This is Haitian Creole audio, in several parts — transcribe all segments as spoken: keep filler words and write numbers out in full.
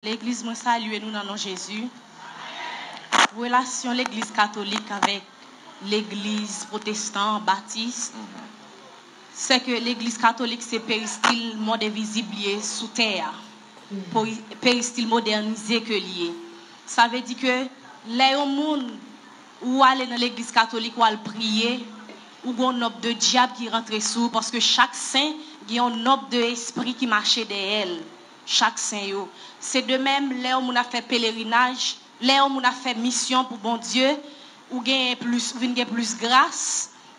Legliz, mwen salye nou nan non Jezi. Relasyon legliz katolik avèk legliz pwotestan, batis, se ke legliz katolik se peristil mond envizib li ye sou tè a. Peri- Peristil modènize ke li ye. Sa vle di ke lè yon moun ou ale nan legliz katolik, ou al priye, ou gon nòb de dyab ki rantre sou ou, paske chak sen gen yon nòb de espri ki mache dèyè l. Chak sen yo. Se de menm, lè yon moun ap fè pelerinaj, lè yon moun ap fè misyon pou Bondye, ou genyen plis, ou vin gen plis gras.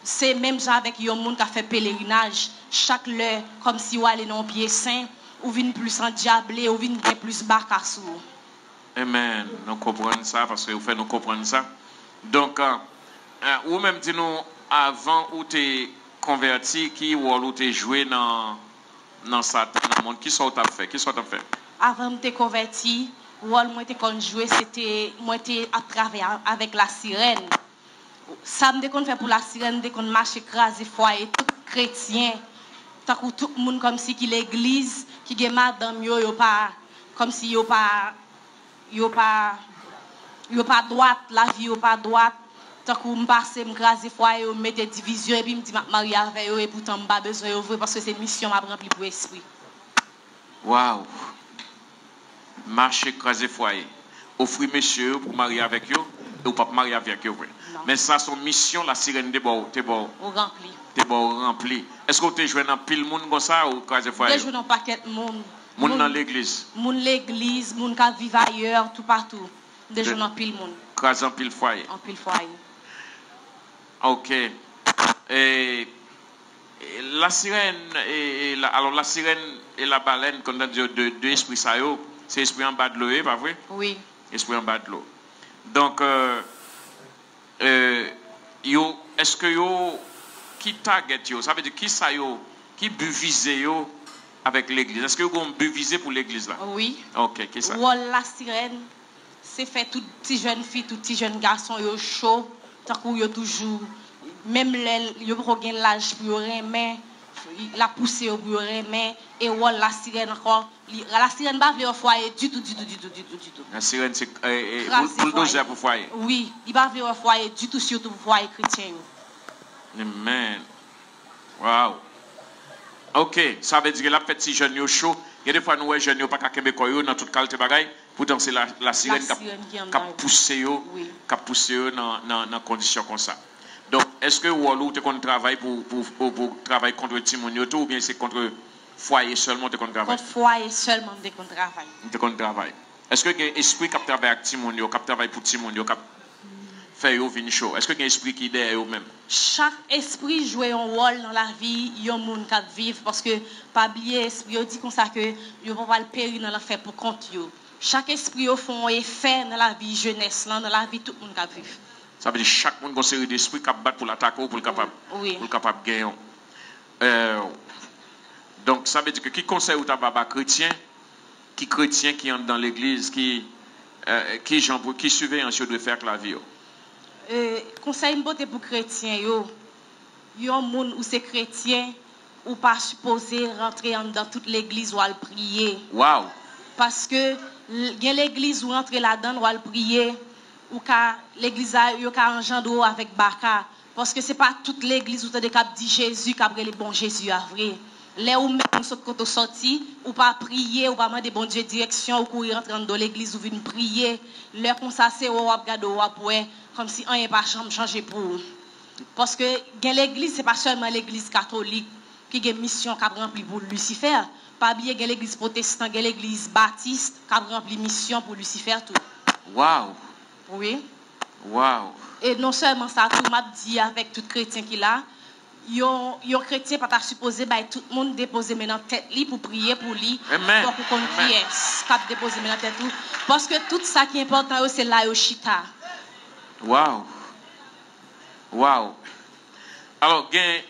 Se menm jan avèk yon moun k ap fè pelerinaj. Chak lè, kòmsi w ale nan yon pye sen, ou vin plis andyable, ou vin gen plis baka sou ou. Amen. Nou konprann sa, paske ou fè nou konprann sa. Donk, euh, euh, ou menm di nou, avan ou te konvèti, ki wòl ou te jwe nan, nan Satan, nan mond, ki sa ou t ap fè? Ki sa ou t ap fè? Avan m te konvèti, wòl mwen te konn jwe, se te, mwen te ap travay a- avèk lasirèn. Sa m te konn fè pou lasirèn, m te konn mache kraze fwaye tout kretyen, tankou tout moun kòmsi ki legliz, ki gen madanm yo, yo pa, kòmsi yo pa, yo pa, yo pa dwat, lavi yo pa dwat. Tankou m pase, m kraze fwaye yo, m mete divizyon, epi m di m ap marye avè yo, epoutan m pa bezwen yo vre, paske se misyon m ap ranpli pou espri. Wow! Mache kraze fwaye. Ofri mesye yo pou marye avèk yo, e ou p ap marye avèk yo vre. Men sa se yon misyon lasirèn te ba w, te ba w, te ba w ranpli. Èske ou te jwenn anpil moun konsa ou kraze fwaye yo? M te jwenn yon pakèt moun. Moun nan legliz? Moun legliz, moun k ap viv ayè, toupatou. M te jwenn anpil moun. Kraze anpil fwaye. Anpil fwaye. Ok. E, e, lasirèn, e, e, la, alò, lasirèn e labalèn, konn tande yo de, de espri sa yo, se espri anba dlo yo, pa vre? Wi. Espri anba dlo. Donk, euh, euh, yo, èske yo, ki target yo? Sa vle di, ki sa yo, ki bi vize yo avèk legliz? Èske yo gen yon bi vize pou legliz la? Wi. Ok, ki sa? Wòl lasirèn, se fè tout ti jèn fi, tout ti jèn gason yo cho, tankou yo toujou, menm lè yo poko gen laj pou yo renmen, l ap pouse yo pou yo renmen, e wòl lasirèn ankò, li, lasirèn pa vle wè fwaye ditou, ditou, ditou, ditou, ditou. Lasirèn se e, e, boul, kraze boul dozè fwaye pou fwaye. Wi, li pa vle wè fwaye ditou, sitou pou fwaye kretyen yo. Amen. Wow. Ok, sa vle di ke l ap fè ti jèn yo cho. Gen de fwa nou wè jèn yo pa ka kenbe kò yo nan tout kalite bagay. Poutan se la, lasirèn k ap, k ap pouse yo, k ap pouse yo nan, nan, nan kondisyon konsa. Donk, èske wòl ou te konn travay pou, pou, pou, pou travay kont timoun yo tou, oubyen se kont fwaye sèlman ou te konn travay? Kont fwaye sèlman m te konn travay. M te konn travay. Èske gen espri k ap travay ak timoun yo, k ap travay pou timoun yo, k ap fè yo vin cho? Èske gen espri ki dèyè yo menm? Chak espri jwe yon wòl nan lavi yon moun k ap viv, paske pa bliye espri yo di konsa ke yo pa pral peri nan lanfè pou kont yo. Chak espri yo fè yon efè nan lavi jenès lan, nan lavi tout moun k ap viv. Sa vle di chak moun gon seri de espri k ap bat pou l atake w, pou l kapab, pou l kapab genyen w. Donk, sa vle di ke ki konsèy ou ta va ba kretyen, ki kretyen ki anndan legliz, ki, ki jan pou, ki siveyans yo dwe fè ak lavi yo? Konsèy m pote pou kretyen yo, yon moun ou se kretyen, ou pa sipoze rantre anndan tout legliz w al priye. Wow! Paske gen legliz ou rantre ladan l, w al priye, ou ka, legliz la, yo ka anjandre w avèk baka. Paske se pa tout legliz ou tande k ap di Jezi, k ap rele bon Jezi a vre. Lè ou menm ou sot kote w sòti, ou pa priye, ou pa mande Bondye direksyon, ou kouri rantre anndan legliz, ou vin priye. Lè konsa, se wè w ap gade w ap wè, kòmsi anyen pa janm chanje pou ou. Paske gen legliz, se pa sèlman legliz katolik ki gen misyon k ap ranpli pou Lisifè. Pa bliye gen legliz pwotestan, gen legliz batis k ap ranpli misyon pou Lisifè tou. Wow! Wi. Wow! E non sèlman sa tou, m ap di avèk tout kretyen ki la, yon, yon kretyen pa ta sipoze bay tout moun depoze men nan tèt li pou priye pou li. Amen. Fòk ou konn kiyès k ap depoze men nan tèt ou. Paske tout sa ki enpòtan yo, se la yo chita. Wow! Wow! Alò, gen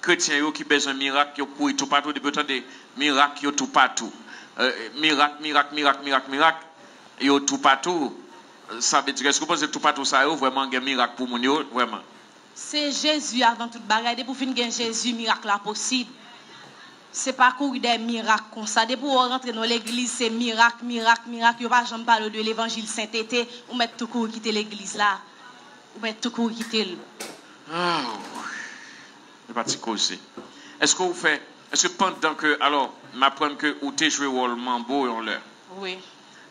kretyen yo ki bezwen mirak, yo kouri toupatou, depi yo tande mirak, yo toupatou. Mirak, mirak, mirak, mirak, mirak, yo toupatou. Sa vle di, èske w panse toupatou sa yo vrèman gen mirak pou moun yo, vrèman? Se Jezi avan tout bagay. Depi w fin gen Jezi, mirak la posib. Se pa kouri dèyè mirak konsa. Depi w rantre nan legliz, se mirak, mirak, mirak. Yo pa janm pale w de levanjil sentete. Ou mèt tou kouri kite legliz la. Ou mèt tou kouri kite l. Ah, se pa ti koze. Èske ou fè, èske pandan ke, alò, m aprann ke ou te jwe wòl manbo yon lè. Wi.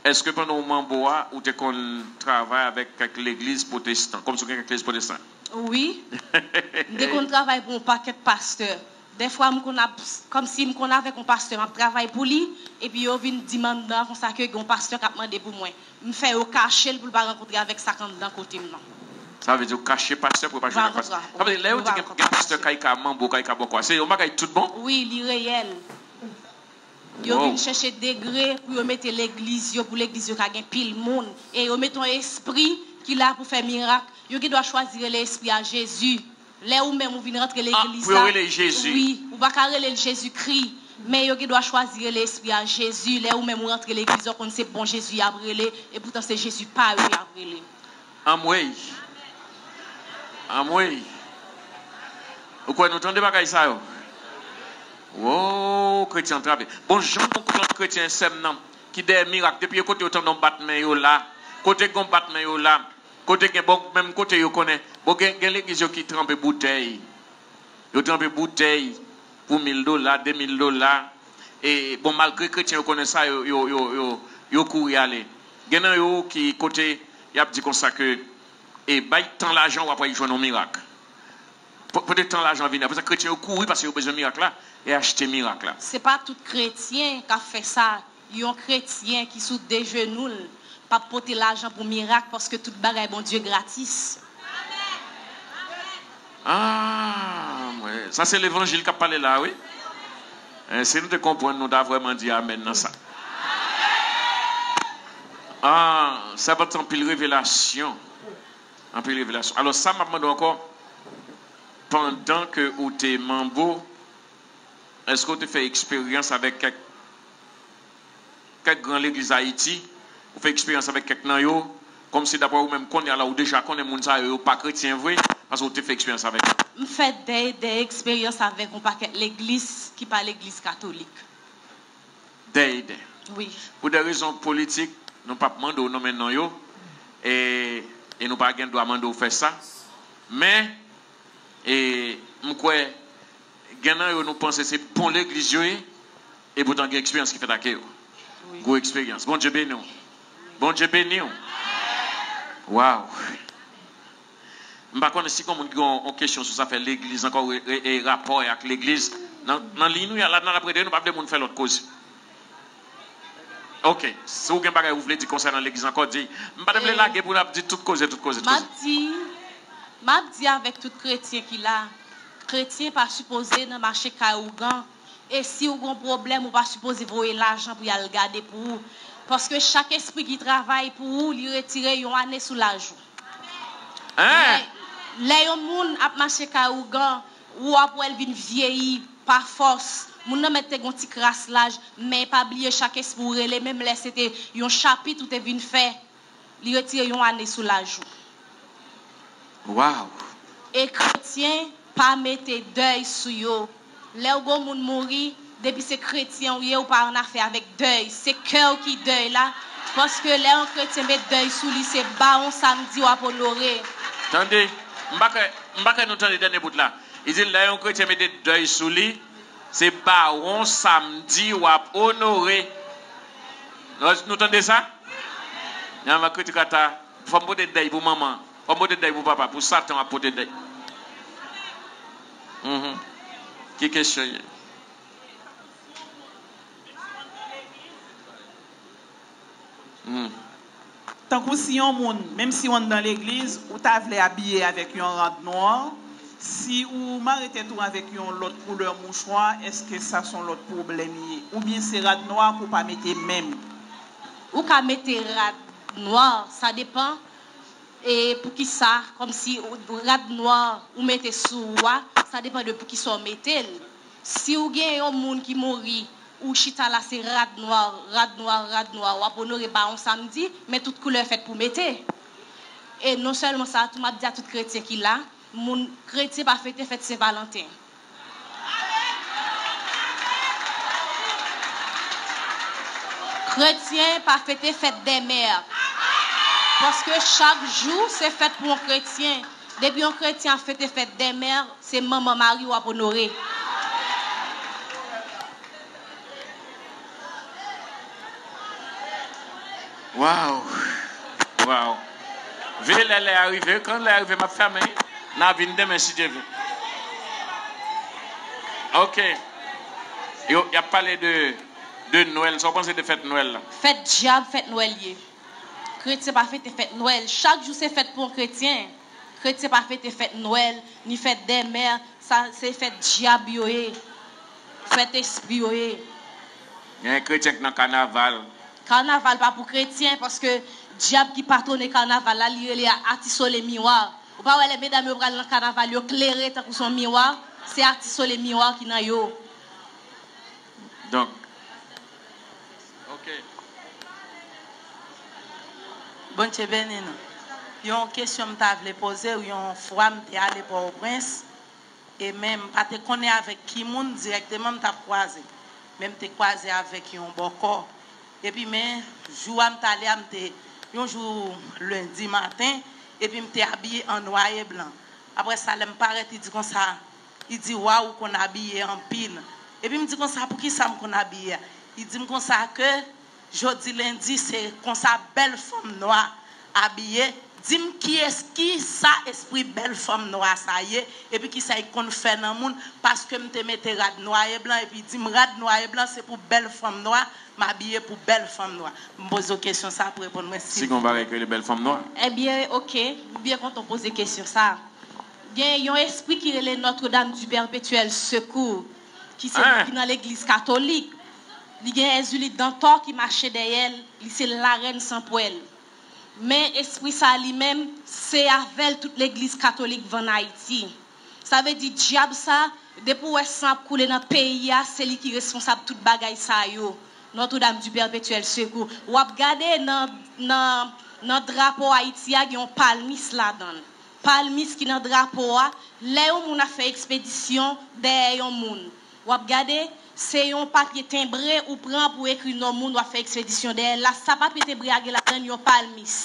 Èske pandan ou manbo a, ou te konn travay avèk kèk legliz pwotestan, kòmsi ou gen kèk legliz pwotestan? Wi. M te konn travay pou yon pakèt pastè. Dèfwa, m konn ap, kòmsi m konn avèk yon pastè, m ap travay pou li, epi yo vin di m anndan konsa ke gen yon pastè k ap mande pou mwen. M fè yo kache l pou l pa rankontre avèk sa k anndan kote m nan. Sa vle di ou kache pastè pou yo pa jwenn ak pastè. Sa vle di lè yo di gen pastè kay ka manbo, kay ka bòkò, se yon bagay tout bon? Wi, li reyèl. Yo vin chèche degre pou yo mete legliz yo, pou legliz yo ka gen pil moun. E yo mete yon espri ki la pou fè mirak. Yo gen dwa chwazi rele espri a Jezi. Lè ou menm ou vin rantre legliz la, wi, ou pa ka rele l Jezikri, men yo gen dwa chwazi rele espri a Jezi. Lè ou menm ou rantre legliz, ou konn se bon Jezi y ap rele, epoutan se Jezi pa yo y ap rele. Anmwey. Anmwey. Ou kwè nou tande bagay sa yo? Wo, kretyen antrave. Bon, jan nou pran kretyen sè m nan, ki dèyè mirak, depi yo kote yo tande yon bat men yo la, kote gen yon bat men yo la, kote gen, bon, menm kote yo konnen, bon, gen, gen legliz yo ki tranpe boutèy. Yo tranpe boutèy pou mil dola, de mil dola. E, bon, malgre kretyen yo konnen sa, yo, yo, yo, yo, yo kouri ale. Gen nan yo ki kote y ap di konsa ke, e, bay tan lajan, w ap wè y jwenn yon mirak. Po-, pote tan lajan vini. Apre sa, kretyen yo kouri paske yo bezwen mirak la e achte mirak la. Se pa tout kretyen k ap fè sa. Yon kretyen ki sou de jenou l p ap pote lajan pou mirak, paske tout bagay Bondye gratis. Ah, mwen, sa se levanjil k ap pale la, wi. Eh, si nou te konprann, nou ta vrèman di amèn nan sa. Ah, sa va t anpil revelasyon. Anpil revelasyon. Alò, sa m ap mande w ankò, pandan ke ou te manbo, èske w te fè eksperyans avèk kèk kèk gran legliz Ayiti, ou fè eksperyans avèk kèk nan yo, kòmsi daprè ou menm kounye a la ou deja konnen moun sa yo, yo pa kretyen vre, paske ou te fè eksperyans avèk yo. M fè dèy dèy eksperyans avèk yon pakèt legliz ki pa legliz katolik. Dèy dèy. Wi. Pou de rezon politik, nou p ap mande w nonmen non yo, e, e nou pa gen dwa mande w fè sa. Men, e, m kwè, gen nan yo nou panse se bon legliz yo ye, epoutan gen eksperyans ki fèt ak yo. Gwo eksperyans. Bondye beni w. Bondye beni w. Waw. M pa konnen si gen moun ki gen yon kesyon sou zafè legliz ankò, e rapò ak legliz. Nan, nan liy nou ya la, nan lapriyè, nou pa vle moun fè lòt koze. Ok, si w gen bagay ou vle di konsènan legliz ankò, di. M pa te vle lage pou n ap di tout koze, tout koze, tout koze. M ap di, m ap di avèk tout kretyen ki la, kretyen pa sipoze nan mache kay ougan. E si w gen yon pwoblèm, ou pa sipoze voye lajan pou y al gade pou ou. Paske chak espri ki travay pou ou, li retire yon ane sou laj ou. Hein? Men, lè yon moun ap mache kay ougan, ou ap wè l vin vyeyi pa fòs. Moun nan mèt te gen yon ti kras laj, men pa bliye chak espri ou rele, menm lè se te yon chapit ou te vin fè, li retire yon ane sou laj ou. Waw! E kretyen pa mete dèy sou yo. Lè w gen yon moun mouri, depi se kretyen w ye, ou pa annafè avèk dèy. Se kè w ki dèy la. Paske lè yon kretyen met dèy sou li, se bawon samdi w ap onore. Tande, m pa kwè, m pa kwè nou tande dènye bout la. Li di lè yon kretyen mete dèy sou li, se bawon samdi w ap onore. Nou, nou tande sa? Nan kritik ata, fò m pote dèy pou manman. Fò m pote dèy pou papa, pou Satan w ap pote dèy. Mhm. Ki kesyon ye? Hmm. Tankou si yon moun, menm si w anndan legliz, ou ta vle abiye avèk yon rad nwa, si ou mare tèt ou avèk yon lòt koulè mouchwa, èske sa se yon lòt pwoblèm ye? Oubyen se rad nwa pou w pa mete menm? Ou ka mete rad nwa, sa depann. E poukisa, kòmsi rad nwa ou mete sou ou a, sa depann de poukisa w mete l. Si w gen yon moun ki mouri, ou chita la se rad nwa, rad nwa, rad nwa, w ap onore bawon samdi, men tout koulè fèt pou mete. E non sèlman sa, tou m ap di a tout kretyen ki la, moun kretyen pa fete fèt Sen Valanten. Kretyen pa fete fèt dè mè. Paske chak jou se fèt pou yon kretyen. Depi yon kretyen ap fete fèt dè mè, se manman mari w ap onore. Waw. Waw. Veye lè lè a rive. Kan lè a rive, m ap fèmen. N a vin demen si Dye vle. Ok. Yo, y ap pale de, de Nwèl. Sa w panse de fèt Nwèl la? Fèt dyab, fèt Nwèl ye. Kretyen pa fete fèt Nwèl. Chak jou se fèt pou yon kretyen. Kretyen pa fete fèt Nwèl, ni fèt dè mè. Sa se fèt dyab yo ye. Fèt espri yo ye. Gen kretyen k nan kanaval. Kanaval pa pou kretyen, paske dyab ki patwone kanaval la, li rele Ati Sole Miwa. Ou pa wè lè medam yo pral nan kanaval, yo klere tankou se yon miwa? Se Ati Sole Miwa ki nan yo. Donk, ok. Bondye beni nou. Yon kesyon m ta vle poze w, yon fwa m te ale Pòtoprens, e men m pa te konnen avèk ki moun dirèkteman m t ap kwaze. Men m te kwaze avèk yon bòkò. Epi men, jou a m t ale a, m te, yon jou lendi maten, epi m te abiye an nwa e blan. Apre sa, lè m parèt, li di konsa, li di, "Waw, ou konn abiye anpil." Epi m di konsa, "Poukisa m konn abiye a?" Li di m konsa ke jodi lendi, se konsa bèl fanm nwa abiye. Di m kiyès, ki sa espri bèl fanm nwa sa ye, epi ki sa l konn fè nan moun, paske m te mete rad nwa e blan, epi di m rad nwa e blan se pou bèl fanm nwa, m abiye pou bèl fanm nwa. M poze w kesyon sa pou reponn mwen silvouplè. Si gen yon bagay ki rele bèl fanm nwa. Ebyen, oke, m byen kontan w poze kesyon sa. Gen yon espri ki rele Notre Dame du Perpétuel Secours, ki se ki nan legliz katolik. Li gen Èzili Dantò ki mache dèyè l, li se larèn san pwèl. Men espri sa li menm, se avè l tout legliz katolik vann Ayiti. Sa vle di dyab sa, depi w wè san ap koule nan peyi a, se li ki responsab tout bagay sa yo. Notre Dame du Perpétuel Secours. W ap gade nan, nan, nan drapo Ayiti a, gen yon palmis ladan l. Palmis ki nan drapo a, lè yon moun ap fè ekspedisyon dèyè yon moun, w ap gade, se yon papye tenbre ou pran pou ekri non moun w ap fè ekspedisyon dèyè l la. Sa papye tenbre a gen ladan l yon palmis.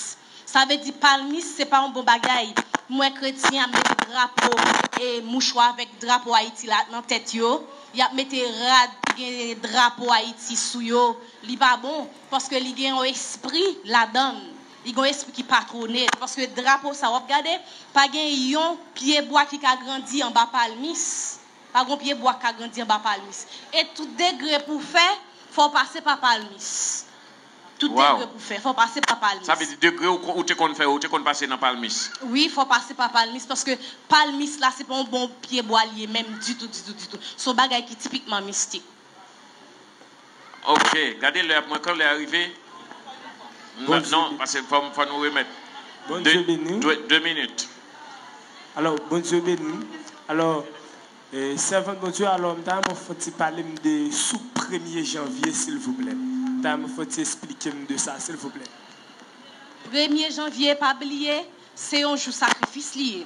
Sa vle di palmis se pa yon bon bagay. M wè kretyen ap mete drapo, e, mouchwa avèk drapo Ayiti la nan tèt yo. Y ap mete rad ki gen drapo Ayiti sou yo. Li pa bon, paske li gen yon espri ladan l. Li gen yon espri ki patwone l. Paske drapo sa w ap gade, pa gen yon pye bwa ki ka grandi anba palmis. Pa gen yon pye bwa ki ka grandi anba palmis. E tout degre pou w fè, fò w pase pa palmis. Tout degre pou w fè, fò w pase pa palmis. Sa vle di degre ou, ou te konn fè yo, ou te konn pase nan palmis? Wi, fò w pase pa palmis, paske palmis la, se pa yon bon pye bwa li ye menm ditou, ditou, ditou. Se yon bagay ki tipikman mistik. Ok, gade lè a pou mwen, kan lè a rive? Non, paske fò, fò nou remèt. Bondye beni. De, de minit. Alò, Bondye beni. Alò, e, sèvant Bondye, alò, m ta renmen w fè ti pale m de soup premye janvye, silvouplè. M ta renmen w fè ti esplike m de sa, silvouplè. Premye janvye, pa bliye, se yon jou sakrifis li ye.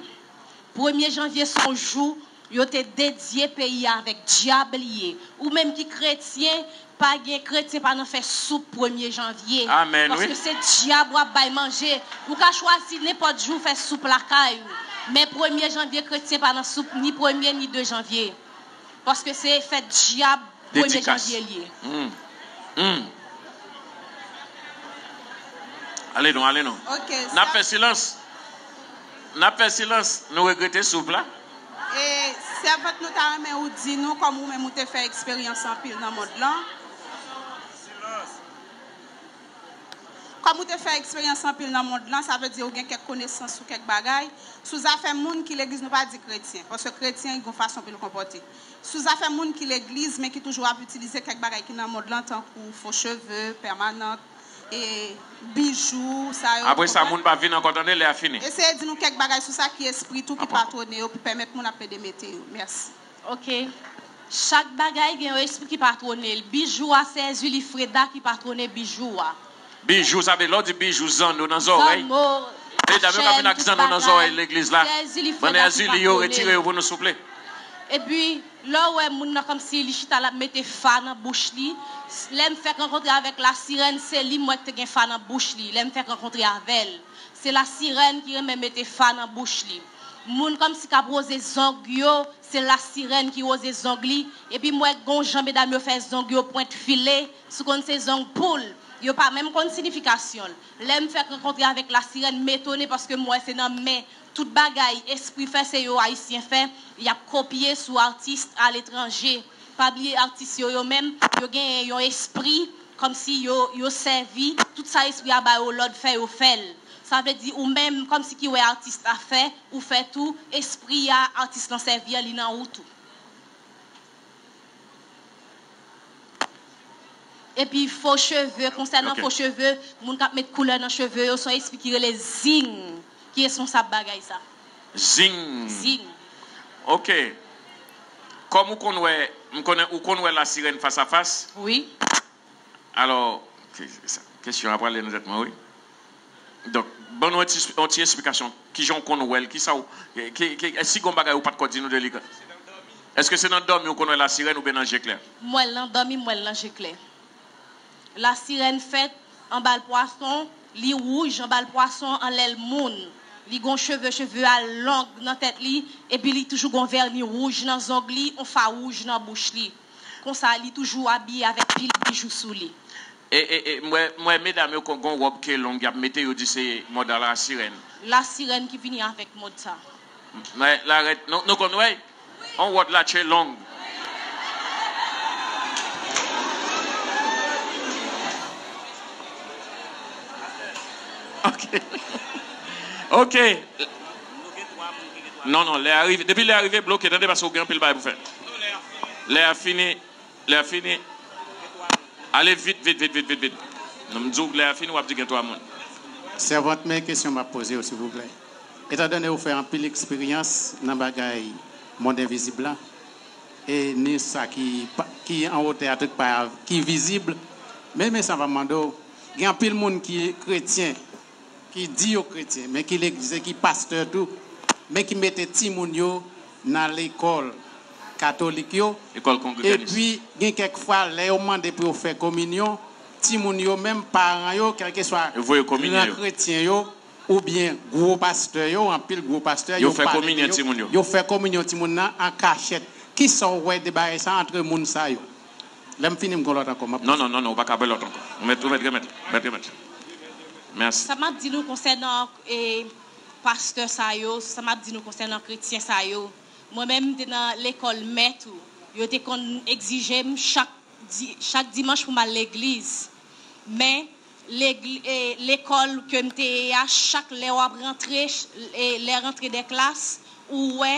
Premye janvye, se yon jou yo te dedye peyi a avèk dyab li ye. Ou menm ki kretyen, pa gen kretyen pa nan fè soup premye janvye. Amèn, wi. Paske se dyab w ap bay manje. Ou ka chwazi nenpòt jou fè soup lakay ou. Men premye janvye, kretyen pa nan soup ni premye ni de janvye. Paske se fèt dyab premye janvye li ye. Dedikas. Hmm. Hmm. Ale non, ale non. Ok, n ap fè silans. N ap fè silans. Nou regrete soup la. E sèvant nou ta renmen ou di nou, kòm ou menm ou te fè eksperyans anpil nan mond lan. Kòm ou te fè eksperyans anpil nan mond lan, sa vle di ou gen kèk konesans sou kèk bagay, sou zafè moun ki legliz, nou pa di kretyen, paske kretyen gen yon fason pou l konpòte. Sou zafè moun ki legliz, men ki toujou ap itilize kèk bagay ki nan mond lan, tankou fo cheve, pèmanant, e bijou, sa yo. Apre sa, moun pa vin ankò, tande, lè a fini. Eseye di nou kèk bagay sou sa ki espri tou ki patwone yo pou pèmèt moun ap pede mete yo. Mèsi. Oke. Chak bagay gen yon espri ki patwone l. Bijou a, se Èzili Freda ki patwone bijou a. Bijou, sa vle, lè w di bijou, zanno nan zòrèy. Zanno, medam yo ka vin ak zanno nan zòrèy legliz la. Bann Èzili yo, retire yo pou nou, souple. Epi, lè w wè moun nan kòmsi li chita l ap mete fa nan bouch li, lè m fèk rankontre avèk lasirèn, se li m wè k te gen fa nan bouch li, lè m fèk rankontre avè l. Se lasirèn ki renmen mete fa nan bouch li. Moun kòmsi k ap woze zong yo, se lasirèn ki woze zong li. Epi m wè gon jan medam yo fè zong yo pwent file, si w konn se zong poul. Yo pa menm konn sinifikasyon l. Lè m fèk rankontre avèk lasirèn, m etone paske m wè se nan men. Tout bagay espri fè, se yo Ayisyen fè, y ap kopye sou atis aletranje. Pa bliye atis yo, yo menm, yo genyen yon espri, kòmsi yo, yo sèvi, tout sa espri a ba yo lòd fè, yo fè l. Sa vle di ou menm, kòmsi ki wè atis la fè, ou fè tou, espri a atis lan sèvi an, li nan ou tou. Epi fo cheve, konsènan Ok. fo cheve, moun k ap met koulè nan cheve yo, se yon espri ki rele zing ki responsab bagay sa. Zing. Zing. Ok. Kòm ou konn wè, m konnen ou konn wè lasirèn fas a fas. Wi. Alò, ke- sa- kesyon an prale nan tèt mwen, wi. Donk, ban nou yon ti, yon ti esplikasyon. Kijan w konn wè l? Kisa w, ki, ki, si gon bagay ou pa t ko di nou de li? Èske se nan dòmi ou konn wè lasirèn oubyen nan je klè? M wè l nan dòmi, m wè l nan je klè. Lasirèn fèt anba l pwason, li wouj anba l pwason, anlè l moun. Li gon cheve, cheve a long nan tèt li, epi li toujou gon vèni wouj nan zong li, on fa wouj nan bouch li. Konsa, li toujou abiye avèk pil bijou sou li. E, e, e, m wè, m wè medam yo kon gon wòb ke long y ap mete, yo di se mòd a lasirèn. Lasirèn ki vini avèk mòd sa. Mwen, larèt, nou, nou konn wè? On wòd la tche long. Ok. Ok. Non, non, lè a rive, depi lè a rive, bloke, tande, paske ou gen anpil bagay pou fè. Lè a fini, lè a fini. Ale vit, vit, vit, vit, vit, vit. Non, m di w, lè a fini, w ap di gen twa moun. Sèvant, men kesyon m ap poze w, silvouplè. Etandone ou fè anpil eksperyans nan bagay mond envizib la, e ni sa ki pa- ki an wotè a tout pa ki vizib, men, men sa m ap mande w, gen anpil moun ki kretyen, ki di yo kretyen, men ki legliz e ki pastè tou, men ki mete timoun yo nan lekòl katolik yo. Lekòl kongreganis. Epi, gen kèk fwa, lè yo mande pou yo fè kominyon, timoun yo, menm paran yo, kèlkeswa Yo voye kominyon gran yo. kretyen yo, oubyen gwo pastè yo, anpil gwo pastè, Yo yo fè pale de kominyon yo, timoun yo. yo fè kominyon timoun nan an kachèt. Kisa w wè de bagay sa antre moun sa yo? Lè m fini, m gon lòt ankò, m ap Non, non, non, non, ou pa ka bay lòt ankò. Ou mèt, ou mèt remèt, mèt remèt. Mèsi. Sa m ap di nou konsènan, e, pastè sa yo, sa m ap di nou konsènan kretyen sa yo. Mwen menm, m te nan lekòl mè tou. Yo te konn egzije m chak di, chak dimanch pou m al legliz. Men, legli- e, lekòl ke m te ye a, chak lè w ap rantre, ch- e, lè rantre dè klas, ou wè,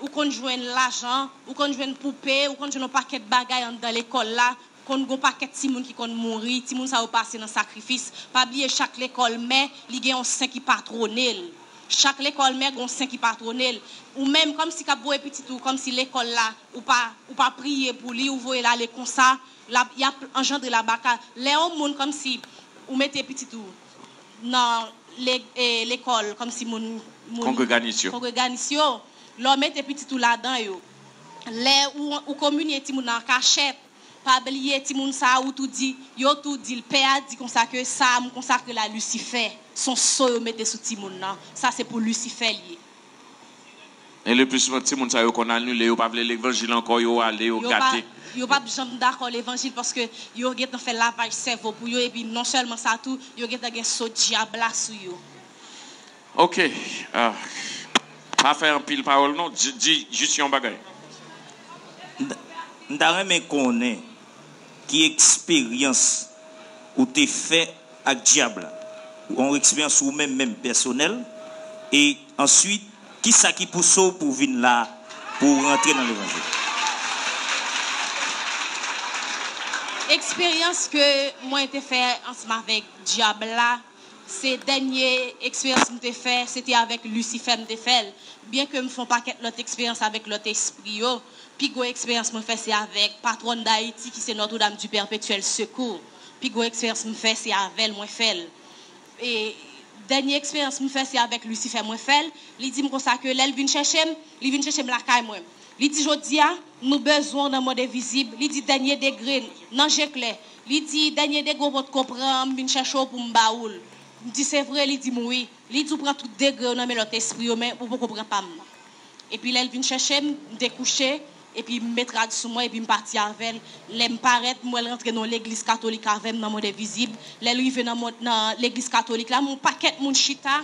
ou konn jwenn lajan, ou konn jwenn poupe, ou konn jwenn yon pakèt bagay anndan lekòl la, konn gon pakèt timoun ki konn mouri, timoun sa yo pase nan sakrifis. Pa bliye, chak lekòl mè, li gen yon sen ki patwone l. Chak lekòl mè gon sen ki patwone l. Ou menm, kòmsi k ap voye pitit ou, kòmsi lekòl la, ou pa, ou pa priye pou li, ou voye l ale konsa, l ap, y ap anjandre labaka. Lè yon moun kòmsi ou mete pitit ou nan le- e, lekòl, kòmsi moun, moun Kongreganis yo. kongreganis yo, lè w mete pitit ou ladan yo, lè ou, ou kominye timoun nan an kachèt, pa bliye timoun sa a, ou tou di, yo tou di l, pè a di konsa ke sa a, m konsakre l a Lisifè. Se yon so yo mete sou timoun nan. Sa se pou Lisifè l ye. E le pli souvan, timoun sa yo konn anile, yo pa vle levanjil ankò, yo ale, yo Yo pa, gate. yo p ap janm dakò levanjil paske yo gentan fè lavaj sèvo pou yo, epi non sèlman sa tou, yo gentan gen so dyab la sou yo. Ok. Ah, pa fè anpil pawòl non, di, di jis yon bagay. M ta, m ta renmen konnen ki eksperyans ou te fè ak dyab la. Yon eksperyans ou menm, menm pèsonèl. E answit, kisa ki pouse w pou w vin la, pou w rantre nan levanjil? Eksperyans ke mwen te fè ansanm avèk dyab la, se dènye eksperyans m te fè, se te avèk Lisifè m te fè l. Byenke m fè yon pakèt lòt eksperyans avèk lòt espri yo, pi gwo eksperyans mwen fè se avèk patwòn Dayiti ki se Notre-Dame du Perpétuel Secours. Pi gwo eksperyans m fè se avè l mwen fè l. E dènye eksperyans m fè se avèk Lisifè mwen fè l. Li di m konsa ke lè l vin chèche m, li vin chèche m lakay mwen. Li di, "Jodi a, nou bezwen w nan mond envizib." Li di, "Dènye degre, nan je klè." Li di, "Dènye degre w potko pran, m vin chèche w pou m ba ou l." M di, "Se vre?" Li di m, "Wi." Li di, "Ou pran tout degre yo nan men lòt espri yo, men ou poko pran pa m nan." Epi lè l vin chèche m, m te kouche, epi m met rad sou mwen, epi m pati avè l. Lè m parèt, m wè l rantre nan yon legliz katolik avè m nan mond envizib. Lè l rive nan mond, nan legliz katolik la, m wè yon pakèt moun chita,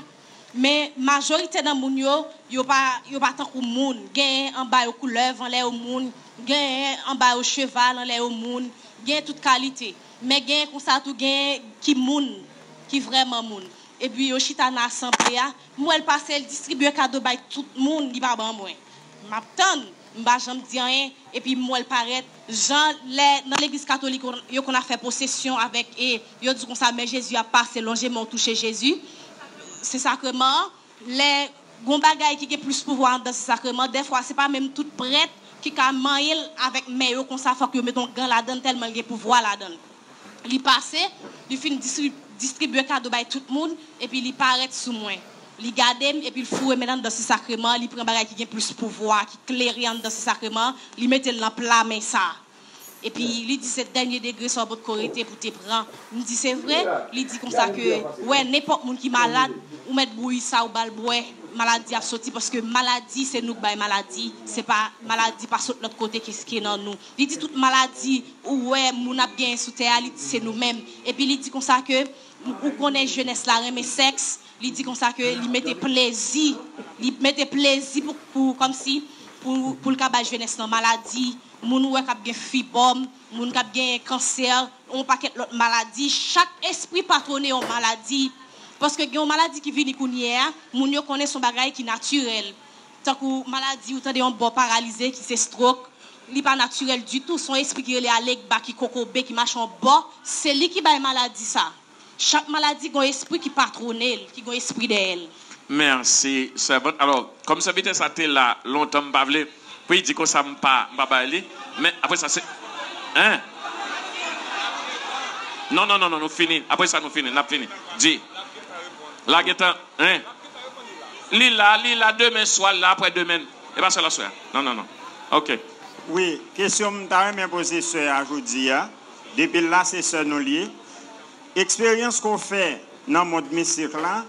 men majorite nan moun yo, yo pa, yo pa tankou moun. Genyen anba yo koulèv, anlè yo moun. Genyen anba yo cheval, anlè yo moun. Genyen tout kalite. Men genyen konsa tou, genyen ki moun, ki vrèman moun. Epi yo chita nan asanble a. M wè l pase, l distribye kado bay tout moun, li pa ban mwen. M ap tann, m pa janm di anyen, epi m wè l parèt. Jan lè nan legliz katolik, yo, yo konn ap fè pwosesyon avèk, e yo di konsa, "Men Jezi ap pase, lonje men w touche Jezi." Se sakreman an. Lè gon bagay ki gen plis pouvwa anndan se sakreman, dèfwa se pa menm tout prèt ki ka manyen l avèk men yo konsa, fòk yo met yon gan ladan l tèlman l gen pouvwa ladan l. Li pase, li fin distri-, distribye kado bay tout moun, epi li parèt sou mwen. Li gade m, epi l foure men l anndan se sakreman, li pran bagay ki gen plis pouvwa, ki klere anndan se sakreman, li mete l nan pla men sa. Epi li di, "Se dènye degre sa w potko rete pou te pran." M di, "Se vre?" Li di konsa ke, "Wè, nenpòt moun ki malad, ou mèt bouyi sa, ou ba l bwè, maladi ap soti, paske maladi, se nou k bay maladi, se pa, maladi pa sot lòt kote ke, ke nan nou." Li di, "Tout maladi ou wè moun ap genyen sou tè a," li di, "se nou menm." Epi li di konsa ke, "Ou konnen jenès la renmen sèks." Li di konsa ke li mete plezi, li mete plezi pou, pou, kòmsi, pou, pou l ka bay jenès lan maladi. Moun ou wè k ap gen fibòm, moun k ap gen kansè, yon pakèt lòt maladi. Chak espri patwone yon maladi. Paske gen yon maladi ki vini kounye a, moun yo konnen se yon bagay ki natirèl. Tankou maladi, ou tande yon bò paralize, ki se stroke, li pa natirèl ditou. Se yon espri ki rele alegba, ki kokobe, ki mache yon bò. Se li ki bay maladi sa. Chak maladi gon espri ki patwone l, ki gon espri dèyè l. Mèsi, sèvant. Alò, kòm sèvitè sa te la lontan, m pa vle pou li di konsa m pa, m pa bay li. Men, apre sa, se, en? Non, non, non, non, nou fini. Apre sa, nou fini. N ap fini. Di. La gentan, en? Li la, li la demen swa, li la apre demen. E pa sèl aswè a. Non, non, non. Ok. Wi, kesyon m ta renmen poze sè a jodi a. Depi l la, se sè nou l ye. Eksperyans ke w fè nan mond mistik la,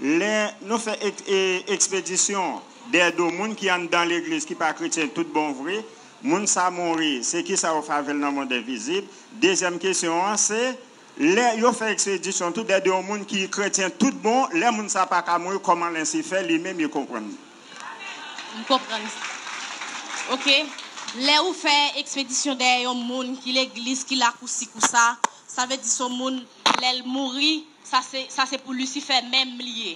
lè nou fè ek-, e, ekspedisyon dèyè do moun ki anndan legliz ki pa kretyen tout bon vre, moun sa mouri, se kisa yo fè avè l nan mond envizib? Dezyèm kesyon an, se lè yo fè ekspedisyon tou dèyè de yon moun ki kretyen tout bon, lè moun sa pa ka mouri, kòman lensi fè li menm li konprann? M konprann. Ok. Lè ou fè ekspedisyon dèyè yon moun ki legliz, ki lakousi kousa, sa vle di se yon moun, lè l mouri, sa se, sa se pou Lisifè menm li ye.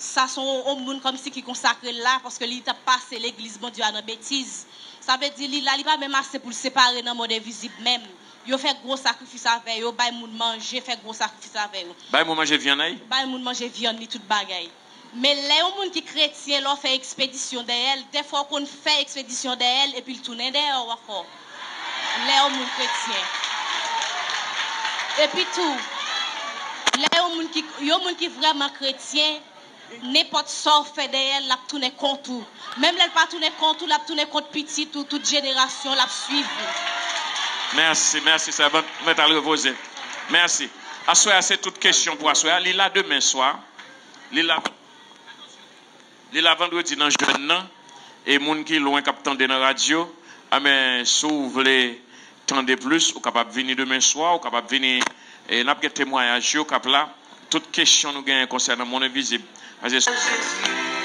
Sa se yon, yon moun kòmsi ki konsakre l la, paske li t ap pase legliz Bondye a nan betiz. Sa vle di li la, li pa menm ase pou l separe nan mond envizib menm. Yo fè gwo sakrifis avè yo, bay moun manje, fè gwo sakrifis avè yo. Bay moun manje vyann, ay? Bay moun manje vyann li, tout bagay. Men lè yon moun ki kretyen, lè w fè ekspedisyon dèyè l, dèfwa w konn fè ekspedisyon dèyè l, epi l tounen dèyè w ankò. Lè yon moun kretyen. Epi tou, lè yon moun ki, yon moun ki vrèman kretyen, nenpòt sa w fè dèyè l, l ap tounen kont ou. Menm lè l pa tounen kont ou, l ap tounen kont pitit ou, tout jenerasyon, l ap swiv ou. Mèsi, mèsi, sèvant. Mèt al repoze. Mèsi. Aswè a, se tout kesyon pou aswè a. Li la demen swa. Li la, li la vandredi nan jèn nan. E moun ki lwen k ap tande nan radyo, a men, si w vle tande plis, ou kapab vini demen swa, ou kapab vini, e n ap gen temwayaj yo k ap la. Tout kesyon nou genyen konsènan mond envizib. Paske